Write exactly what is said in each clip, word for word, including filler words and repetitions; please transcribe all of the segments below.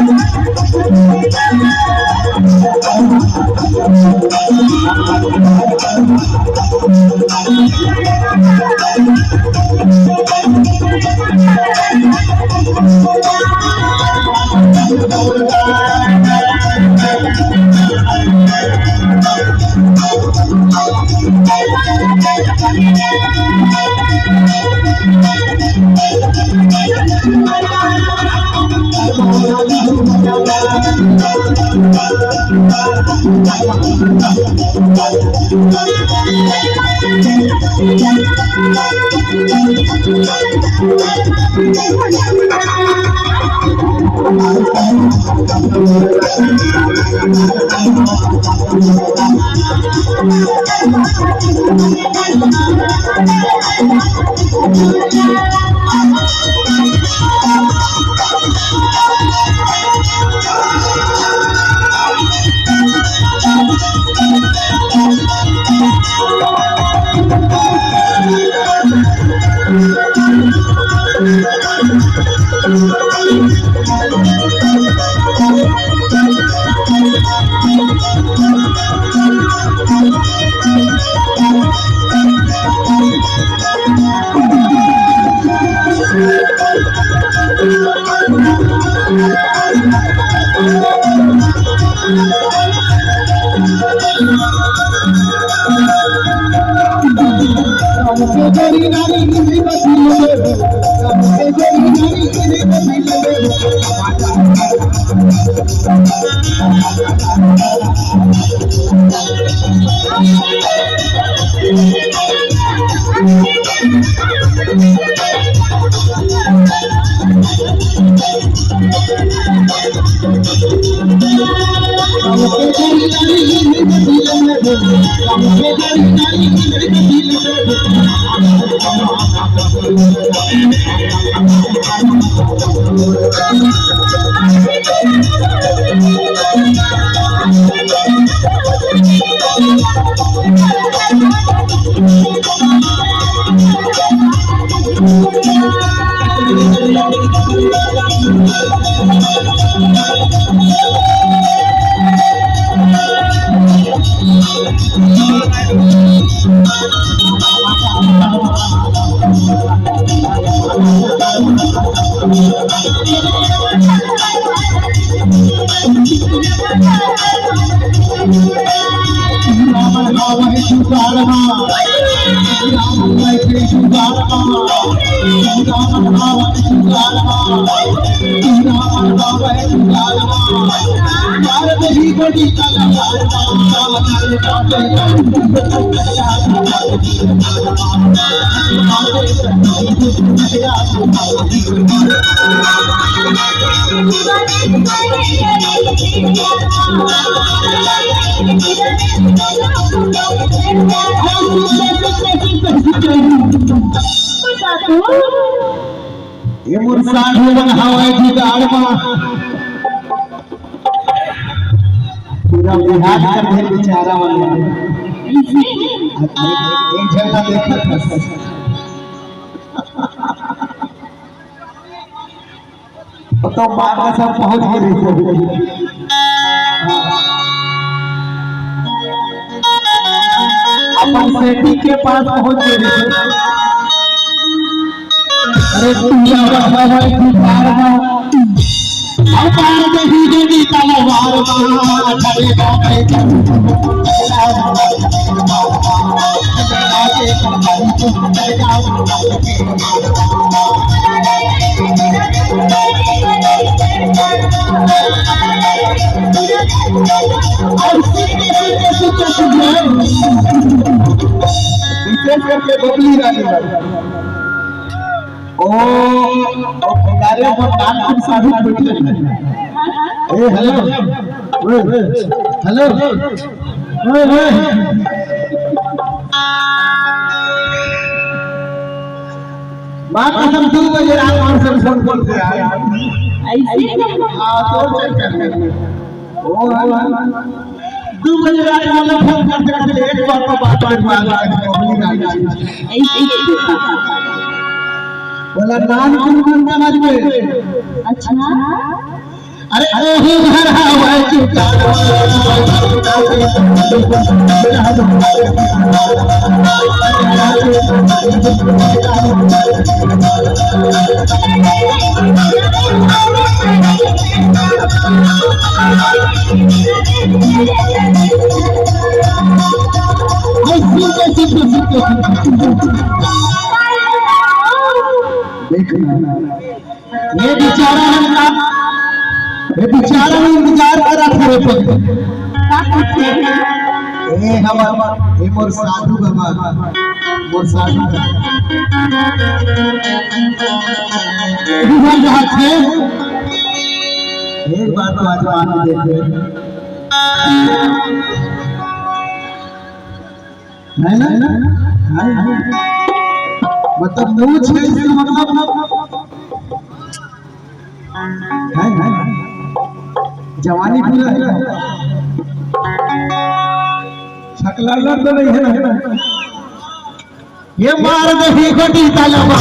ये मोर साढ़ू मन हवय जुगाड़ मा। पूरा बिहार कर दे बेचारा मन। एक, एक झन ला देखत हस। तो बात सब पहुंच गई। अपन सेठी के पास पहुंच गए। अरे तू आवा, आवा, आवा, तू पार ना। हम पार नहीं देनी तलवार ना, अरे बाप रे। विशेष करके बबली रानी। ओ, ओ, भंडारे पर कानपुर साहब बैठे हैं। ए, हेलो। ए, हेलो। ए, ए। माँ कसम, दू बजे रात में सब फोन करते हैं। ऐसे? हाँ, तो चेक कर ले। ओ, दू बजे रात में फोन करते करते एक बार तो बात, बात, बात, बात, बात। ऐसे? बोला, नाम कौन, कौन समझ में? अच्छा। अरे, अरे, हे घर हवा के कारवा। देखना। ये बेचारा मन का, ये बेचारा मन इंतजार करत हे रे पग। का करथे? ए हमर, ए मोर साधु बाबा, मोर साधु बाबा। बुझल रहत हे। एक बार तो आजमा के देखे। है ना? है ना? मतलब, मुंह छेद से मतलब, है ना? जवानी पूरा है ना? छकलालर तो नहीं है ना? ये मार दही को टीका लगा।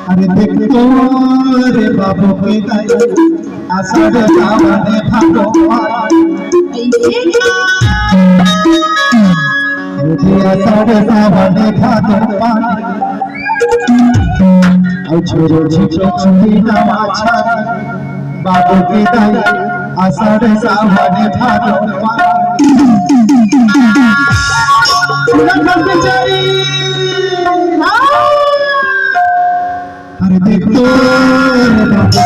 अरे देख तो रे बाबू के दाई, आषाढ़ सावन भादो पानी। अरे आषाढ़ सावन भादो पानी। अउ छोरो छिपे चुकी नवा छानी। बाबू के दाई, आषाढ़ सावन भादो पानी। सुना कर्मचारी। अरे देख तो रे बाबू।